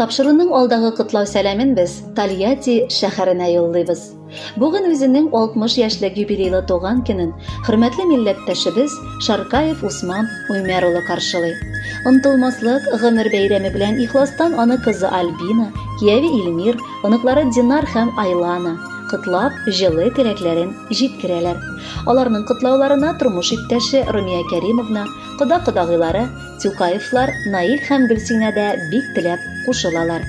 Тапшыруның алдагы котлау сәламен без Тольятти шәһәренә юллыйбыз. Бүген үзенең 60 яшьлек юбилейлы туган көнен хөрмәтле милләттәшебез Шаркаев Усман Умәр улы каршылый. Онтылмаслык гомер бәйрәме белән ихластан аны кызы Альбина, кияве Илмир, оныклары Динар һәм Айлана котлап, җылы теләкләрен җиткерәләр. Аларның котлауларына тормыш иптәше Румия Кәримовна, кода-кодагыйлары, Тюкаевлар, Наил һәм Гөлсинә дә бик теләп кушылалар.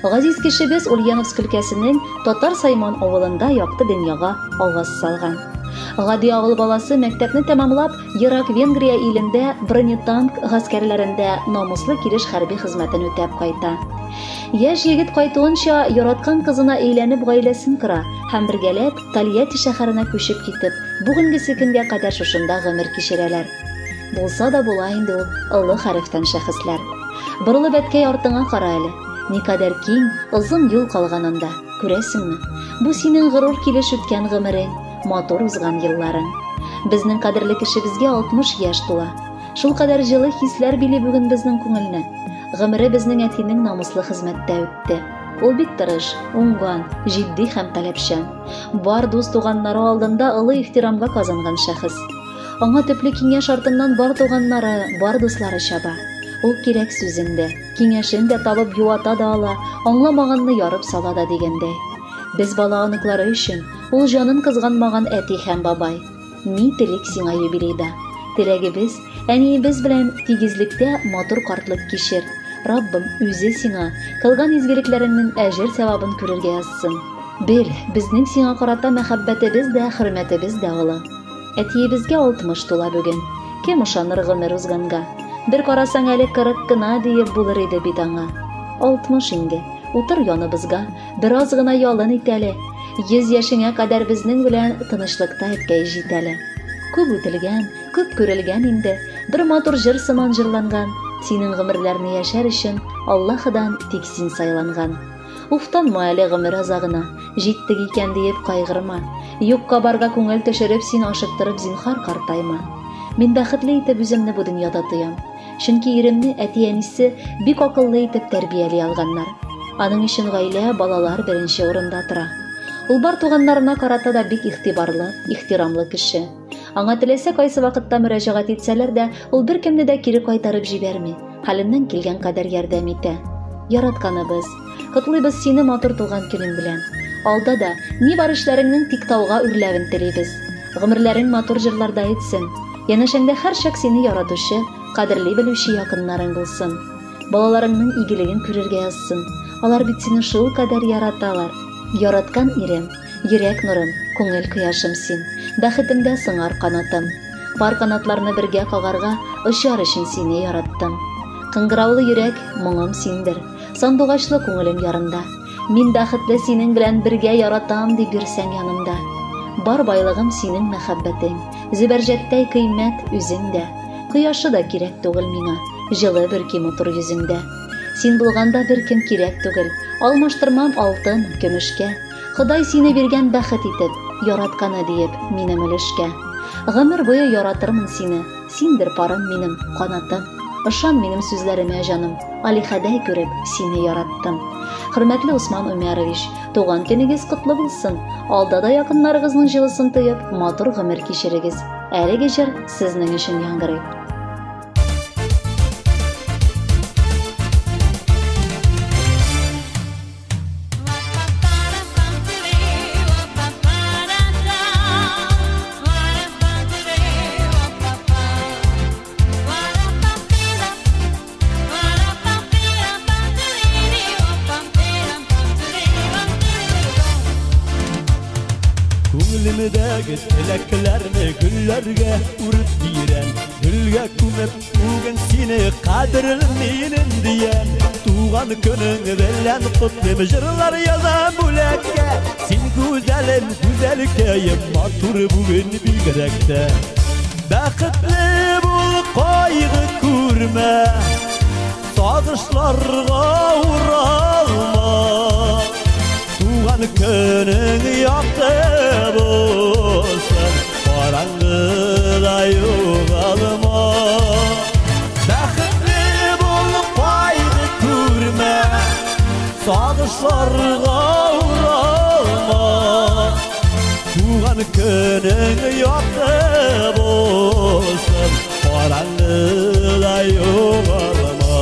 Газиз кешебез Ульяновск өлкәсенең Татар Сайман авылында якты дөньяга аваз салган. Гади авыл баласы мәктәпне тәмамлап, ерак Венгрия илендә бронетанк гаскәрләрендә намуслы килеш хәрби хезмәтен үтәп кайта. Яшь егет кайтуынча яраткан кызына өйләнеп гаиләсен кора һәм бергәләп Тольятти шәһәренә күчеп китеп, бүгенгесе көнгә кадәр шушында гомер кичерәләр. Булса да була инде ул олы хәрефтән шәхесләр. Борылып әткәй артыңа кара әле. Никадәр киң, озын юл калган анда, күрәсеңме? Бу синең горур килеш үткән гомерең, матур узган елларың. Безнең кадерле кешебезгә 60 яшь тула. Шулкадәр җылы хисләр били бүген безнең күңелне. Гомере безнең әтинең намуслы хезмәттә үтте. Ул бик тырыш, уңган, җитди һәм таләпчән. Бар дус-туганнары алдында олы ихтирамга казанган шәхес. Аңа төпле киңәш артыннан бар туганнары, бар дуслары чаба. Ул кирәк сүзен дә, киңәшен дә табып юата да ала, аңламаганны ярып сала да дигәндәй. Без бала оныклары өчен ул җанын кызганмаган әти һәм бабай. Ни телик сиңа юбилейда? Теләгебез, әниебез белән тигезлектә матур картлык кичер. Раббым үзе сиңа кылган изгелекләреңнең әҗер-сәвабын күрергә язсын. Бел, безнең сиңа карата мәхәббәтебез дә, хөрмәтебез дә олы. Әтиебезгә 60 тула бүген. Кем ышаныр гомер узганга? Бер карасаң әле 40 кына диеп булыр иде бит аңа. 60 инде. Утыр яныбызга, бераз гына ялын ит әле. 100 яшеңә кадәр безнең белән тынычлыкта әткәй җит әле. Күп үтелгән, күп күрелгән инде, бер матур җыр сыман җырланган. Синең гомерләрне яшәр өчен Аллаһыдан тик син сайланган. Уфтанма әле гомер азагына, җиттек икән диеп кайгырма. Юкка барга күңел төшереп, син ашыктырып зинхар картайма. Мин бәхетле итеп үземне бу дөньяда тоям. Чөнки иремне әти-әнисе бик акыллы итеп тәрбияли алганнар. Аның өчен гаилә, балалар беренче урында тора. Ул бар туганнарына карата да бик игътибарлы, ихтирамлы кеше. Аңа теләсә кайсы вакытта мөрәҗәгать итсәләр дә, ул беркемне дә кире кайтарып җибәрми, хәленнән килгән кадәр ярдәм итә. Яратканыбыз, котлыйбыз сине матур туган көнең белән. Алда да ни бар эшләреңнең тик тауга үрләвен телибез. Гомерләрең матур җырларда үтсен. Янәшәңдә һәрчак сине яратучы, кадерли белүче якыннарың булсын. Балаларыңның игелеген күрергә язсын. Алар бит сине шулкадәр яраталар. Яраткан ирем, йөрәк нурым, күңел кояшым син. Бәхетемдә сыңар канатым. Пар канатларны бергә кагарга, очар өчен сине яраттым. Кыңгыраулы йөрәк, моңым синдер. Сандугачлы күңелем ярында. Мин бәхетле синең белән бергә яратам дип йөрсәң янымда. Бар байлыгым синең мәхәббәтең. Зөбәрҗәттәй кыйммәт үзең дә. Кояшы да кирәк түгел миңа, җылы бөрки матур йөзеңдә. Син булганда беркем кирәк түгел, алмаштырмам алтын, көмешкә. Ходай сине биргән бәхет итеп, яратканы диеп, минем өлешкә. Гомер буе яратырмын сине, синдер парым минем, канатым. Ышан минем сүзләремә, җаным, Алихәдәй күреп, сине яраттым. Хөрмәтле Усман Умярович, туган көнегез котлы булсын. Алда да якыннарыгызның җылысын тоеп, матур гомер кичерегез. Әлеге җыр сезнең өчен яңгырый. Күңелемдәге теләкләрне гөлләргә үреп бирәм, гөлгә күмеп бүген сине кадерлем минем диям. Туган көнең белән котлыйм, җырлар язам бүләккә. Син гүзәлем, гүзәлкәем, матур бүген бигрәк. Бәхетле бул, кайгы күрмә, сагышларга уралма. Туган көнең якты булсын, караңгыда югалма. Бәхетле бул, кайгы күрмә, Сагышларга уралма. Туган көнең якты булсын, караңгыда югалма.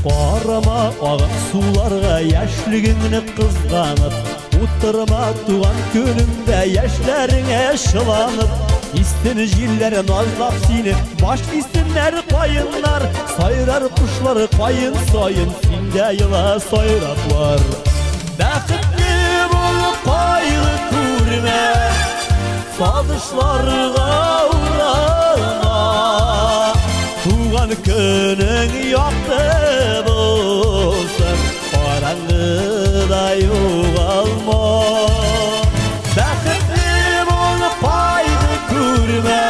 Карама агып суларга яшьлегеңне кызганып, утырма туган көнеңдә яшьләреңә чыланып. Истин җилләр назлап сине, баш истиннәр каеннар, сайрар кошлар каен саен, синдә ела сайраплар. Бәхетле булып кайгы күрмә, сагышларга уралма. Туган көнең якты булсын, караңгыда югалма. Бәхетле булып кайгы күрмә,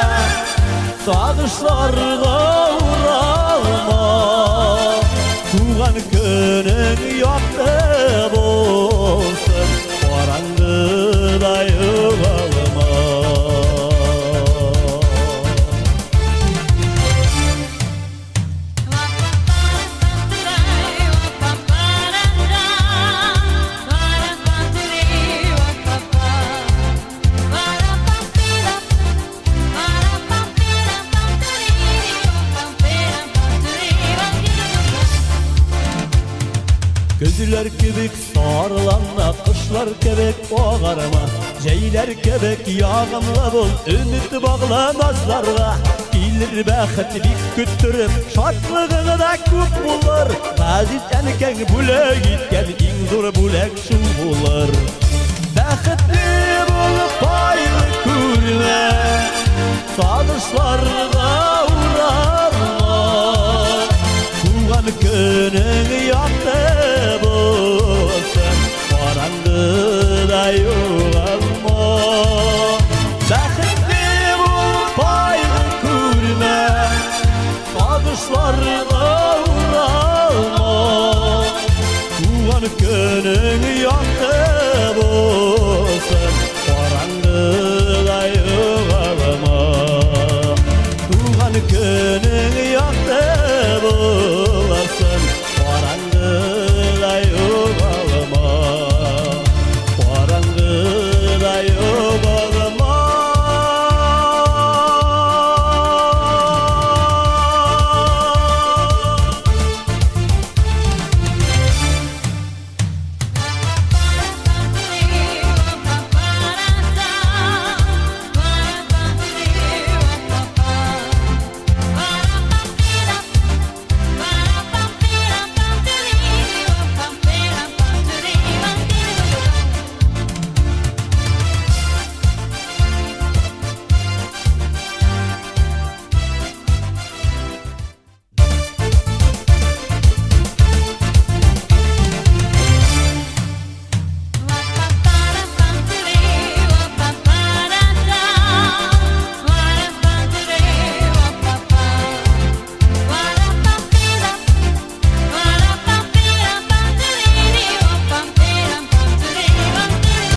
сагышларга уралма. Туган көнең якты булсын, караңгыда югалма. Көзләр кебек сарыланма, кышлар кебек агарма, җәйләр кебек ягымлы бул, өмет багла назларга. Килер бәхет бик көттереп, шатлыгың да күп булыр. Газиз әнкәң бүләк иткән иң зур бүләк шул булыр. Бәхетле булып кайгы күрмә, сагышларга уралма. Туган көнең якты булсын, караңгыда югалма. Бәхетле булып кайгы күрмә, сагышларга